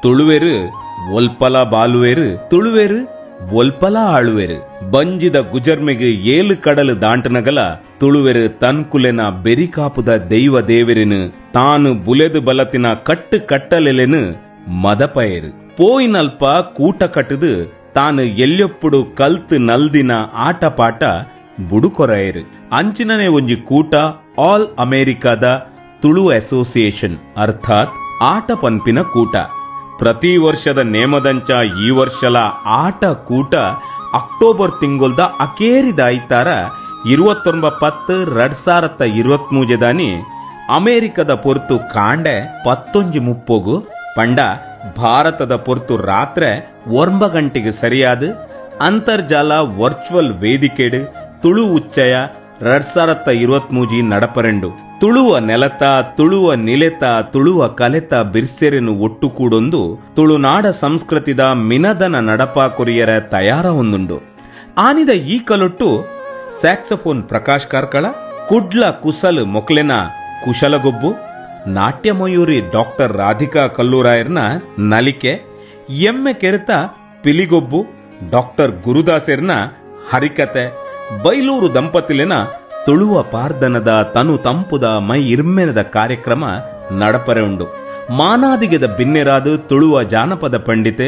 ತುಳುವೆರ್ ಒಲ್ಪಲ ಬಾಲುವೆರ್, ತುಳುವೆರ್ ಒಲ್ಪಲ ಆಳುವೆರ್. ಬಂಜಿದ ಗುಜರ್ಮೆಗ್ ಏಲು ಕಡಲು ದಾಂಟನಗಲ ತುಳುವೆರ್ ತನ್ಕುಲೆನ ಬೆರಿಕಾಪುದ ದೈವ ದೇವೆರೆನ್, ತಾನು ಬುಲೆದು ಬಲತಿನ ಕಟ್ಟು ಕಟ್ಟಲೆಲೆನ್ ಮದಪಯೆರ್. ಪೋಯಿನಲ್ಪ ಕೂಟ ಕಟ್ಟುದು ತಾನು ಎಲ್ಯೊಪ್ಪುಡು ಕಲ್ತ್ ನಲ್ದಿನ ಆಟ ಪಾಟ ಬುಡುಕೊರಯೆರ್. ಅಂಚಿನನೆ ಒಂಜಿ ಕೂಟ ಆಲ್ ಅಮೆರಿಕಾದ ತುಳು ಅಸೋಸಿಯೇಷನ್, ಅರ್ಥಾತ್ ಆಟ ಪನ್ಪಿನ ಕೂಟ. ಪ್ರತಿ ವರ್ಷದ ನೇಮದಂಚ ಈ ವರ್ಷಲ ಆಟ ಕೂಟ ಅಕ್ಟೋಬರ್ ತಿಂಗೊಲ್ದ ಅಕೇರಿದ ಐತಾರ 29/10/2023ದಾನಿ ಅಮೆರಿಕದ ಪೊರ್ತು ಕಾಂಡೆ 10:31ಗ್, ಪಂಡ ಭಾರತದ ಪೊರ್ತು ರಾತ್ರೆ 9 ಗಂಟೆಗೆ ಸರಿಯಾದ ಅಂತರ್ಜಾಲ ವರ್ಚುವಲ್ ವೇದಿಕೆಡ್ ತುಳು ಉಚ್ಚಯ 2023 ನಡಪರೆಂಡು. ತುಳುವ ನೆಲತ, ತುಳುವ ನಿಲೆತ, ತುಳುವ ಕಲೆತ ಬಿರ್ಸೆರೆನು ಒಟ್ಟು ಕೂಡೊಂದು ತುಳುನಾಡ ಸಂಸ್ಕೃತಿದ ಮಿನದನ ನಡಪಾ ಕೊರಿಯರ ತಯಾರ ಹೊಂದುಂಡು. ಆನಿದ ಈ ಕಲೊಟ್ಟು ಸ್ಯಾಕ್ಸಫೋನ್ ಪ್ರಕಾಶ್ ಕಾರ್ಕಳ, ಕುಡ್ಲ ಕುಸಲ್ ಮೊಕ್ಲೆನ ಕುಶಲಗೊಬ್ಬು, ನಾಟ್ಯಮಯೂರಿ ಡಾಕ್ಟರ್ ರಾಧಿಕಾ ಕಲ್ಲೂರಾಯರ್ನ ನಲಿಕೆ, ಎಮ್ಮೆ ಕೆರೆತ ಪಿಲಿಗೊಬ್ಬು, ಡಾಕ್ಟರ್ ಗುರುದಾಸೆರ್ನ ಹರಿಕತೆ, ಬೈಲೂರು ದಂಪತಿಲೆನ ತುಳುವ ಪಾರ್ದನದ ತನು ತಂಪುದ ಮೈ ಇರ್ಮೆನದ ಕಾರ್ಯಕ್ರಮ ನಡಪರೆ ಉಂಡು. ಮಾನಾದಿಗೆದ ಬಿನ್ನೆರಾದ ತುಳುವ ಜಾನಪದ ಪಂಡಿತೆ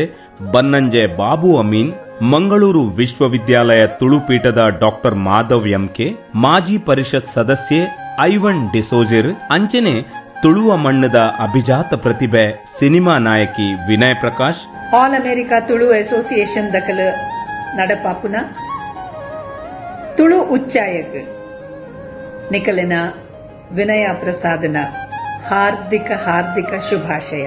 ಬನ್ನಂಜೆ ಬಾಬು ಅಮೀನ್, ಮಂಗಳೂರು ವಿಶ್ವವಿದ್ಯಾಲಯ ತುಳುಪೀಠದ ಡಾಕ್ಟರ್ ಮಾಧವ್ ಎಂಕೆ, ಮಾಜಿ ಪರಿಷತ್ ಸದಸ್ಯೆ ಐವನ್ ಡಿಸೋಜೆರ್, ಅಂಚನೆ ತುಳುವ ಮಣ್ಣದ ಅಭಿಜಾತ ಪ್ರತಿಭೆ ಸಿನಿಮಾ ನಾಯಕಿ ವಿನಯ್ ಪ್ರಕಾಶ್. ಆಲ್ ಅಮೆರಿಕಾ ತುಳು ಅಸೋಸಿಯೇಷನ್ ದಕಲ್ ನಡಪಾಪುನ ತುಳು ಉಚ್ಚಾಯಕ್ ನಿಕಲಿನ ವಿನಯ ಪ್ರಸಾದನ ಹಾರ್ದಿಕ ಹಾರ್ದಿಕ ಶುಭಾಶಯ.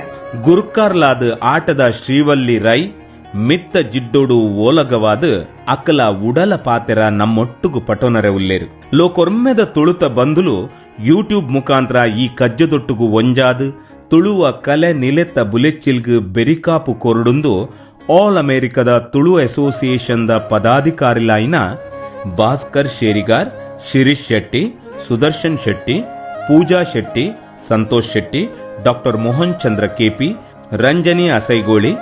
ಗುರ್ಕಾರ್ಲಾದ್ ಆಟದ ಶ್ರೀವಲ್ಲಿ ರೈ ಮಿತ್ತ ಜಿಡ್ಡೋಡು ಓಲಗವಾದ ಅಕಲ ಉಡಲ ಪಾತೆರ ನಮ್ಮೊಟ್ಟುಗು ಪಟೋನರೆ ಉಲ್ಲೇರು. ಲೋಕೊರ್ಮೆದ ತುಳುತ ಬಂಧುಲು ಯೂಟ್ಯೂಬ್ ಮುಖಾಂತರ ಈ ಕಜ್ಜದೊಟ್ಟುಗು ಒಂಜಾದ್ ತುಳುವ ಕಲೆ ನಿಲೆತ ಬುಲೆಚ್ಚಿಲ್ಗ್ ಬೆರಿಕಾಪು ಕೊರಡುಂದು ಆಲ್ ಅಮೆರಿಕದ ತುಳು ಅಸೋಸಿಯೇಷನ್ದ ಪದಾಧಿಕಾರಿಲಾಯಿನ ಭಾಸ್ಕರ್ ಶೇರಿಗಾರ್, ಶಿರೀಶ್ ಶೆಟ್ಟಿ, ಸುದರ್ಶನ್ ಶೆಟ್ಟಿ, ಪೂಜಾ ಶೆಟ್ಟಿ, ಸಂತೋಷ್ ಶೆಟ್ಟಿ, ಡಾಕ್ಟರ್ ಮೋಹನ್ ಚಂದ್ರ ಕೆಪಿ, ರಂಜನಿ ಅಸೈಗೋಳಿ,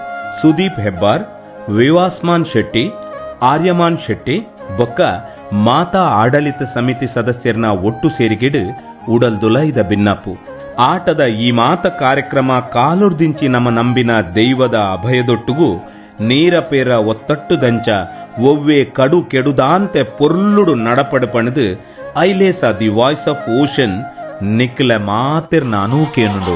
ಸುದೀಪ್ ಹೆಬ್ಬಾರ್, ವಿವಾಸ್ಮಾನ್ ಶೆಟ್ಟಿ, ಆರ್ಯಮಾನ್ ಶೆಟ್ಟಿ ಬೊಕ್ಕ ಮಾತಾ ಆಡಳಿತ ಸಮಿತಿ ಸದಸ್ಯರ್ನ ಒಟ್ಟು ಸೇರಿಗೆಡು ಉಡಲ್ ದುಲೈದ ಬಿನ್ನಪು. ಆಟದ ಈ ಮಾತ ಕಾರ್ಯಕ್ರಮ ಕಾಲುರ್ದಿಂಚಿ ನಮ್ಮ ನಂಬಿನ ದೈವದ ಅಭಯದೊಟ್ಟುಗು ನೀರಪೇರ ಒತ್ತಟ್ಟುದಂಚ ಒವ್ವೆ ಕಡು ಕೆಡುದಾಂತೆ ಪೊರ್ಲುಡು ನಡಪಡು ಪಣದು ಐಲೇಸ the voice of ocean ನಿಕ್ಲ ಮಾತಿರ್ ನಾನೂ ಕೇನುಂಡು.